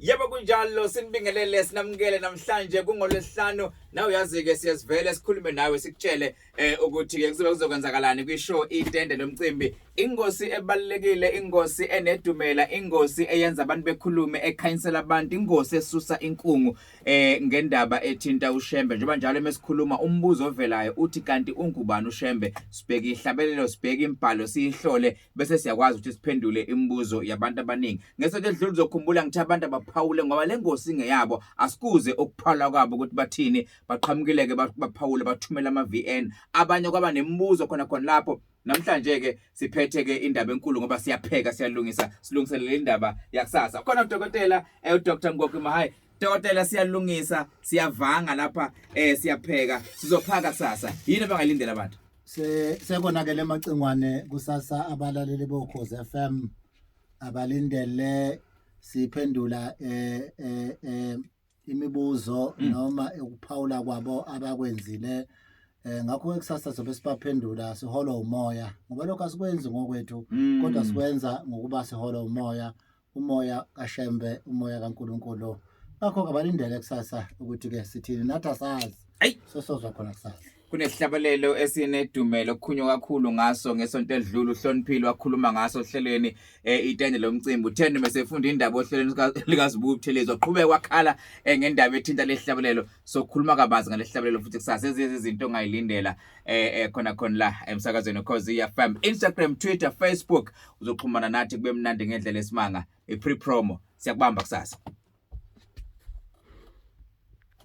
Yebo kunjalo, sinibingelele, sinamukele namhlanje kungolwesihlanu. Nawe uyazi-ke, siyazivele sikhulume nawe, sikutshele ukuthi-ke kuzobe kuzokwenzakalani kwi-show Itende Lomcimbi. Ingosi ebalulekile, ingosi enedumela, ingosi eyenza abantu bekhulume, ekhanyisela abantu, ingosi esusa inkungu ngendaba ethinta uShembe. Njengoba njalo mesikhuluma, umbuzo ovelayo uthi, kanti ungubani uShembe? Sibheke ihlabelelo, sibheke imibhalo, siyihlole, bese siyakwazi ukuthi siphendule imibuzo yabantu abaningi. Ngesonto edlule, uzokhumbula ngithi abantu abaphawule ngoba le ngosi ingeyabo. Asikuze ukuphawula kwabo ukuthi bathini. Baqhamukile-ke, baphawule, bathumela ama-VN, abanye kwaba nemibuzo khona khona lapho. Namhlanje-ke siphethe-ke indaba enkulu ngoba siyapheka, siyalungisa, silungiselela indaba yakusasa. Khona udokotela, uDr Ngoki Mahayi. Dokotela, siyalungisa, siyavanga lapha, siyapheka, sizophaka kusasa. Yini abangayilindela abantu? Sekonakele emacingwane. Kusasa abalaleli boKhozi FM abalindele siphendula imibuzo noma ukuphawula kwabo abakwenzile. Ngakho ke kusasa sobe sibaphendula, siholwa umoya, ngoba lokho asikwenzi ngokwethu, kodwa sikwenza ngokuba siholwa umoya, umoya kaShembe, umoya kaNkuluNkulu. Ngakho ke abalindele kusasa ukuthi ke sithini, nathi asazi. Ayi. Sesozwa khona kusasa. Kunesihlabelelo esinedumelo okukhulunywa kakhulu ngaso ngesonto edlule. Uhloniphile wakhuluma ngaso ohlelweni Itende Lomcimbi. Uthende mesefunda indaba ohlelweni likaZibuku Buthelezi, waqhubeka wakhala ngendaba ethinta lesihlabelelo. Sokhuluma kabanzi ngalesihlabelelo futhi kusasa. Ezinye izinto ongayilindela khona khona la emsakazweni Ukhozi FM. Instagram, Twitter, Facebook, uzoxhumana nathi kube mnandi ngendlela esimanga. I-pre promo, siyakubamba kusasa.